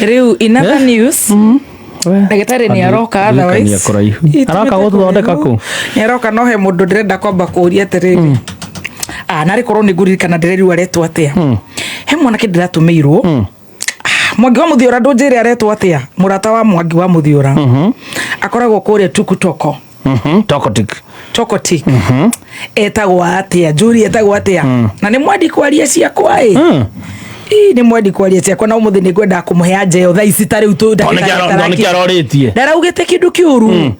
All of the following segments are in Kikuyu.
Rĩu in other news, ndagĩtarĩ nĩ aroka otherwise. Kũraihu. Ĩ, Aroka tumĩte gũthondeka kũraihu. kũ? Nĩ aroka, no he mũndũ ndĩrenda kwamba kũũria atĩrĩrĩ, ah, narĩ korwo nĩ ngũririkana ndĩrerirwo aretwo atĩa. He mwanake ndĩratũmĩirwo. Ah, Mwangi wa Mũthiora, ndũnjĩre aretwo atĩa, mũrata wa Mwangi wa Mũthiora akoragwo kũrĩa Tukutoko. Tokotik. Tokotik. Etagwo atĩa? Njũri etagwo atĩa? Na nĩ mwendi kwaria ciakwa ĩ. Ĩ, nĩ mwendi kwaria ciakwa, na ũmũthĩ nĩ ngwendaga kũmũhe anja thaa ici ta rĩu Nĩkĩ arorĩtie? Ndaraugĩte kĩndũ kĩũru.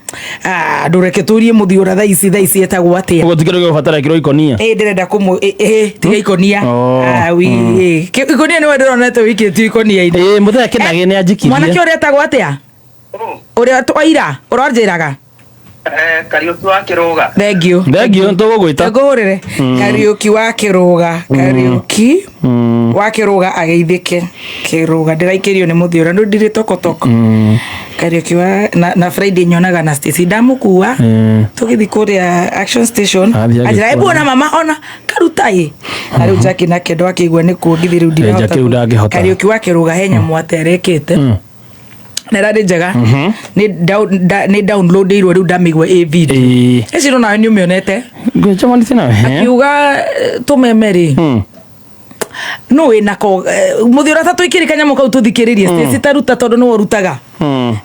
Ah, ndũreke tũrie Mũthiora thaa ici, thaa ici etagwo atĩa? Ũguo ti kĩndũ gĩgũbatara kĩro ikonia. Ĩ, ndĩrenda kũmũ ĩ, ĩ, tiga ikonia. Oh. Ah, wi ĩ. Ikonia nĩwe ndĩronete wĩikĩtio ikonia-inĩ. Ĩ, mũthenya kĩnagĩ nĩ anjikirie. Mwanake ũrĩa etagwo atĩa, ũrĩa twaira ũranjĩraga? Kariũki wa Kĩrũga. Thank you. Thank you, tũgũgwĩta. Ngũhũrĩre Kariũki wa Kĩrũga, Kariũki wa Kĩrũga ageithĩke. Kĩrũga ndĩraikĩrio nĩ Mũthiora, ndũ ndirĩ tokotoko. Kariũki wa na Friday nyonaga na Stacy ndamũkua tũgĩthiĩ kũrĩa Action Station. Athiĩ Anjĩra, agĩkuona. "Ebu ona mama ona karuta ĩ." Na rĩu Jackie nake ndwakĩigua nĩ kuongithia rĩu ndirahota. Jackie rĩu ndangĩhota. Kariũki wa Kĩrũga he nyamũ ate arekĩte na ĩrarĩ njega, nĩ downloadĩirwo, rĩu ndamĩigua ĩ video. Ĩcio nawe nĩ ũmĩonete. Ngwĩcemanĩtie nawe. Akiuga tũmeme rĩ, no wĩnako Mũthiora ta tũikĩrĩ kanyamũ kau tũthikĩrĩrie. Stacy, taruta tondũ nĩwe ũrutaga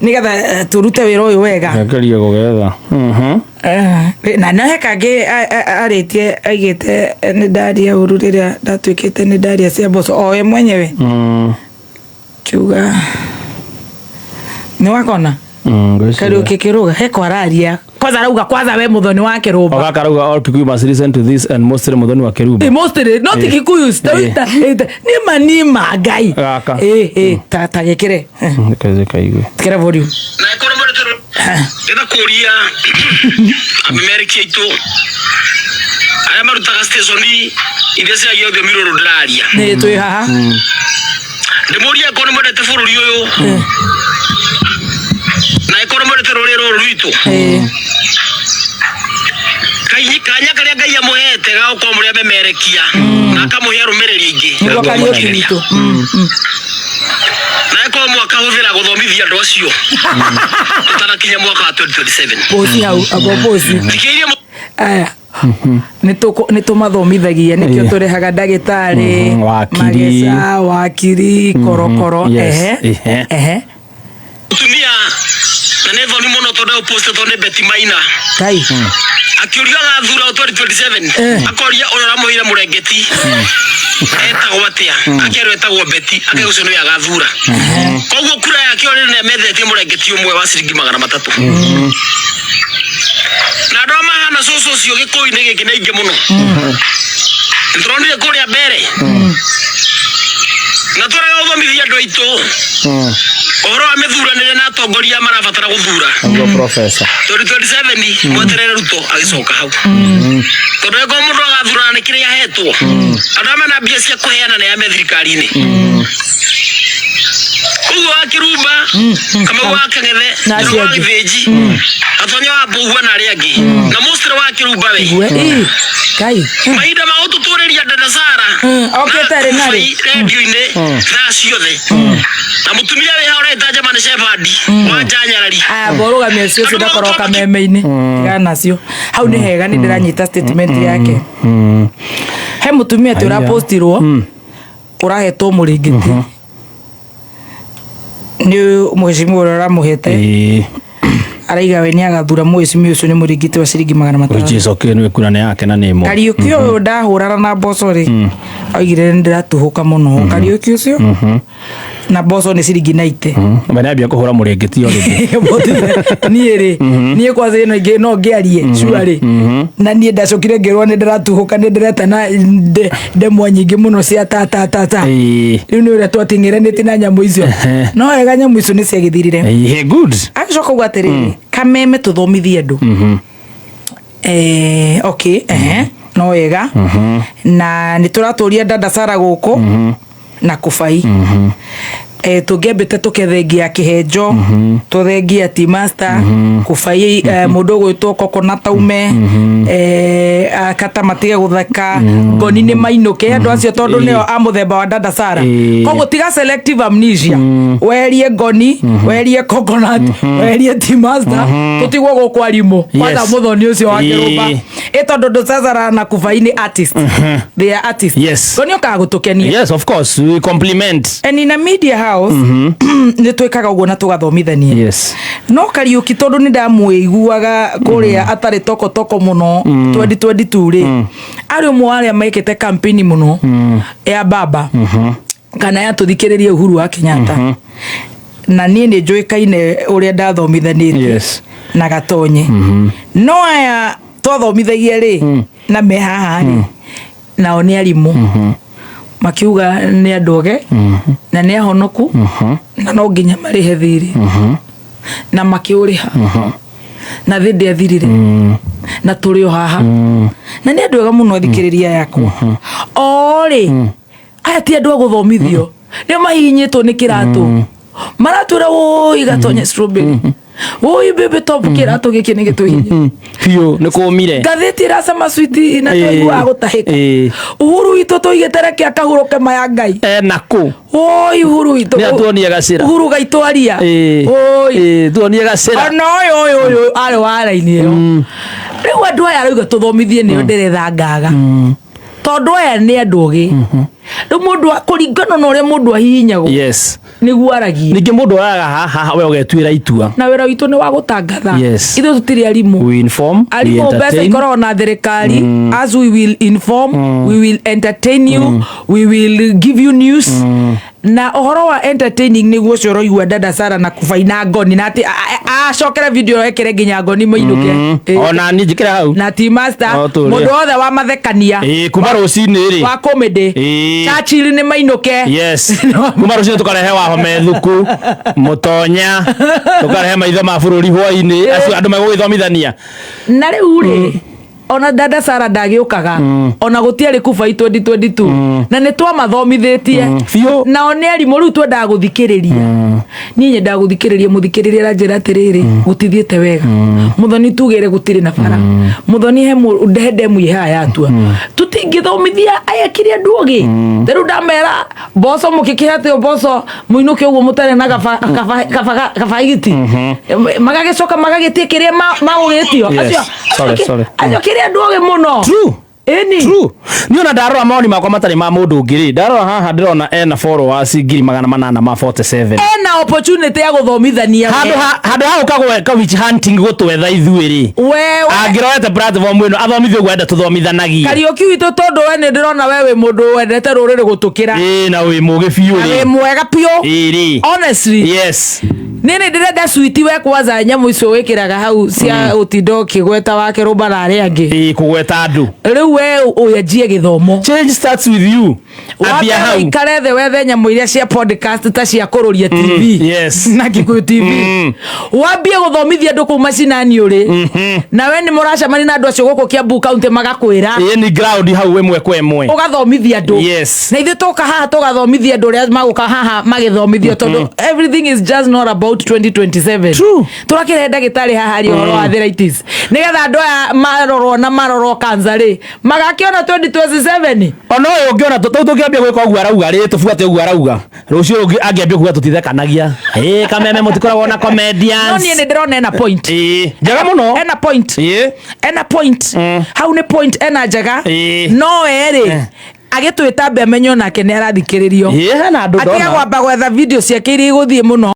nĩgetha tũrute wĩra ũyũ wega. Ngerie gũgetha. Na no he kangĩ arĩtie aigĩte nĩ ndaria ũru rĩrĩa ndatuĩkĩte nĩ ndaria cia mboco o we mwenyewe kiuga nĩ wakona. Ngwĩciria. Kariũki Kĩrũga he kwararia kwanza, arauga kwanza we Muthoni wa Kĩrũmba. Ogaka arauga all Kikuyu must listen to this and mostly Muthoni wa Kĩrumba. Mostly not Kikuyu. Nima nima ngai. Gaka. Ta gĩkĩre. Kaze kaigue. Kĩra volume. Na ĩkorwo mũndũ tũrũ ndĩrenda kũria amemeriki aitũ arĩa marutaga station iria ciagia rũthiomi rũrũ ndĩraria. Nĩ twĩ haha. Ndĩmũrie, angĩkorwo nĩ mwendete bũrũri ũyũ na angĩkorwo nĩ mwendete rũrĩrĩ rũrũ rwitũ, kanya karĩa Ngai amũhete ga gũkorwo mũrĩ amemerekia na akamũhe arũmĩrĩri aingĩ, Nĩguo Kariũki witũ. Na ĩkorwo mwakahũthĩra gũthomithia andũ acio tũtanakinya mwaka wa 2027. Posi hau abo posi. Thikĩrĩria. Aya, nĩ tũmathomithagia, nĩkĩo tũrehaga ndagĩtarĩ, wakiri. Mageca, wakiri, korokoro. Yes, Ehe. ehe. Ehe. Mũtumia na nĩ thoni mũno tondũ ũpostĩtwo nĩ Betty Maina Kai. akĩũria agathura 2027, akoria ũrĩa ũramũheire mũrengeti etagwo atĩa, akerwo etagwo Betty, akauga ũcio nĩwe agathura. Koguo kura yake orĩrĩ nĩ amethetie mũrengeti ũmwe wa ciringi 300. Na andũ arĩa mahana cũcũ ũcio gĩkũyũ-inĩ gĩkĩ nĩ aingĩ mũno. Nĩtũronire kũrĩa mbere na tũrega gũthomithia andũ aitũ ũhoro wa mĩthuranĩre na atongoria marabatara gũthura. Nĩguo professor. 2027 mweterere Ruto agĩcoka hau, tondũ angĩkorwo mũndũ agathurana nĩ kĩrĩa ahetwo, andũ arĩa mena mbia cia kũheana nĩ ame thirikari-inĩ. Koguo wa Kĩrumba, Kamau wa Kang'ethe, Na acio Njoroge wa angĩ. Gĩthĩnji, Gatonyo wa Mbũgua na arĩa angĩ, na Mostly wa Kĩrumba we. We ĩ kai. Mahinda ma gũtũtũrĩria dada Sara Okĩte rĩ na rĩ? rendio-inĩ thaa ciothe, na mũtumia wĩ haha ũreta German Shepherd wa Njanyarari. Aya, borũgamia ũcio ũcio ndakorwo kameme-inĩ, tigana nacio hau, nĩ hega, nĩ ndĩranyita statement yake. He mũtumia atĩ Aya. ũrapostirwo ũrahetwo mũrĩngĩti nĩ mheshimiwa ũrĩa ũramũhete. Araiga we nĩ agathura mheshimiwa ũcio nĩ mũrĩngĩti wa ciringi 600. Which is okay, nĩ kura nĩ yake na nĩ ĩmwe. Kariũki ũyũ ndahũrana na mboco rĩ, oigire nĩ ndĩratuhũka mũno. Kariũki ũcio na mboco nĩ ciringi 90. We nĩambia kũhũra mũrĩngĩti o rĩngĩ. Niĩ rĩ, niĩ kwanza ĩno ingĩ no ngĩarie cuarĩ na niĩ ndacokire ngĩrwo nĩ ndĩratuhũka, nĩ ndĩretana ndemwa nyingĩ mũno cia ta ta ta ta. Rĩu nĩ ũrĩa twating'ĩranĩtie na nyamũ icio, no wega nyamũ icio nĩ ciagĩthirire. Ĩĩ, good. Agĩcoka uga atĩrĩrĩ, kameme tũthomithie andũ. Okay, ehe, no wega na nĩ tũratũria dada Sara gũkũ na kũbai. Tũngĩambĩte tũkethengia kĩhenjo, tũthengia T-Master kũbai, mũndũ ũgwĩtwo Coconut aume, akata matige gũtheka, ngoni nĩ mainũke andũ acio tondũ nĩo a mũthemba wa Dada Sara. Koguo tiga selective amnesia, weherie ngoni, weherie Coconut, weherie T-Master, tũtigwo gũkũ arimũ kwanza. Mũthoni ũcio wa kĩrũmba ĩ tondũ ndũcacara na kubai nĩ artist, they are artist. Ngoni ũkaga gũtũkenia. Yes, of course, we compliment. And in a media house nĩ twĩkaga ũguo na tũgathomithania. No Kariũki, tondũ nĩ ndamwĩiguaga kũrĩa atarĩ tokotoko mũno 2022 rĩ, arĩ ũmwe wa arĩa mekĩte campaign mũno ya baba kana ya tũthikĩrĩrie Uhuru wa Kenyatta, na niĩ nĩ njũĩkaine ũrĩa ndathomithanĩtie na Gatonye. No aya twathomithagia rĩ na me haha rĩ, nao nĩ arimũ makiuga nĩ andũ oge na nĩ ahonoku na no nginya marĩhe thirĩ, na makĩũrĩha na thĩ ndĩathirire na tũrĩ o haha na nĩ andũ ega mũno. Thikĩrĩria yakwa o rĩ, aya ti andũ a gũthomithio, nĩo mahihinyĩtwo nĩ kĩratũ, maratwĩra wũi Gatonye strawberry, wũi baby top, kĩratũ gĩkĩ nĩ gĩtũhihinya. Biũ nĩ kũmire. Ngathĩti ĩracama switi na twaiguaga gũtahĩka. Uhuru witũ tũigĩte reke akahurũke maya Ngai. Ena kũ? Woi Uhuru witũ. Nĩ atuonie gacĩra. Uhuru gaitwaria. Woi. Tuonie gacĩra. Ona ũyũ ũyũ ũyũ arĩ wa raini ĩyo rĩu andũ aya arauga tũthomithie nĩo ndĩretha ngaga, tondũ aya nĩ andũ ogĩ. Rĩu mũndũ kũringana na ũrĩa mũndũ ahihinyagwo nĩguo aragia. Ningĩ mũndũ oraga haha we ũgetuĩra itua. Na wĩra witũ nĩ wa gũtangatha. Ithuĩ tũtirĩ arimũ. We inform, we Arimũ mbeca entertain. ikoragwo na thirikari. As we will inform, we will entertain you, we will give you news, na ũhoro wa entertaining nĩguo ũcio ũroigua Dada Sara na kubaina ngoni na atĩ acokere video ekĩre nginya ngoni mainũke. Ona niĩ njĩkĩre hau. Na T-Master. O tũrĩa. Mũndũ wothe wa mathekania Kuma rũcinĩ rĩ wa comedy, Churchill nĩ mainũke. Yes, kuma rũcinĩ tũkarehe Wahome thuku mũtonya, tũkarehe maitho ma bũrũri hwainĩ, acio andũ megũgĩthomithania. Na rĩu rĩ, ona Dada Sara ndagĩũkaga, ona gũtiarĩ kubai 2022 na nĩ twamathomithĩtie. Biũ. Nao nĩ arimũ. Rĩu twendaga gũthikĩrĩria, niĩ nyendaga gũthikĩrĩria mũthikĩrĩria aranjĩra atĩrĩrĩ, gũtithiĩte wega mũthoni, tugĩre gũtirĩ na bara mũthoni, he he ndemu ĩ haha yatua, tũtingĩthomithia aya kiri andũ ogĩ. Ta rĩu ndamera mboco mũkĩkĩhe atĩ mboco mũinũke ũguo mũtarĩ na kabaigiti, magagĩcoka magagĩtie kĩrĩa magũgĩtio. Yes. Sorry, sorry. Acio kĩrĩa andũ ogĩ mũno. True. Ĩni. True. Niĩ ona ndarora mawoni makwa matarĩ ma mũndũ ũngĩ rĩ, ndarora haha ndĩrona ena followers 847,000. Ena opportunity ya gũthomithania. Handũ ha gũka gweka witch hunting gũtwetha ithuĩ rĩ, we angĩroete platform ĩno athomithie ũguo enda tũthomithanagie. Kariũki witũ, tondũ we nĩ ndĩrona we wĩ mũndũ wendete rũrĩrĩ gũtũkĩra. Ĩĩ, na wĩ mũgĩ biũ Na wĩ rĩ. mwega biũ. Ĩĩ rĩ. Honestly, niĩ nĩ ndĩrenda switi we kwanza nyamũ icio wĩkĩraga hau cia ũtinda ũkĩgweta wake rũmba na arĩa angĩ. Ĩĩ, kũgweta andũ. Rĩu we ũyanjie gĩthomo. Change starts with you. Wambe Ambia hau. ũikare thĩ wethe nyamũ iria cia podcast ta cia kũrũria TV na Gĩkũyũ TV, wambie gũthomithia andũ kũu macinani ũrĩ na we nĩ mũracemania na andũ acio gũkũ Kiambu County magakwĩra. Ĩĩ, ni ground hau ĩmwe kwa ĩmwe. Ũgathomithia andũ. Na ithuĩ tũka haha tũgathomithia andũ ũrĩa magũka haha magĩthomithio, tondũ everything is just not about 2027. True. Tũrakĩrehe ndagĩtarĩ haha aria ũhoro wa arthritis nĩgetha andũ aya marorwo na marorwo cancer rĩ magakĩona 2027. Ona ũyũ ũngĩona tũu tũngĩambia gwĩka ũguo arauga rĩ, tũbuate ũguo arauga, rũciũ rũngĩ angĩambia kuga tũtithekanagia, ĩĩ, kameme mũtikoragwo na No comedians. niĩ nĩ ndĩrona ena point. Ĩĩ, njega mũno. Ena point. Ena point hau, nĩ point ena njega. No erĩ agĩtwĩta ambe amenye onake nĩ arathikĩrĩrio. Ĩĩ, hena andũ atige ndona. kwamba gwetha video ciake iria igũthiĩ mũno.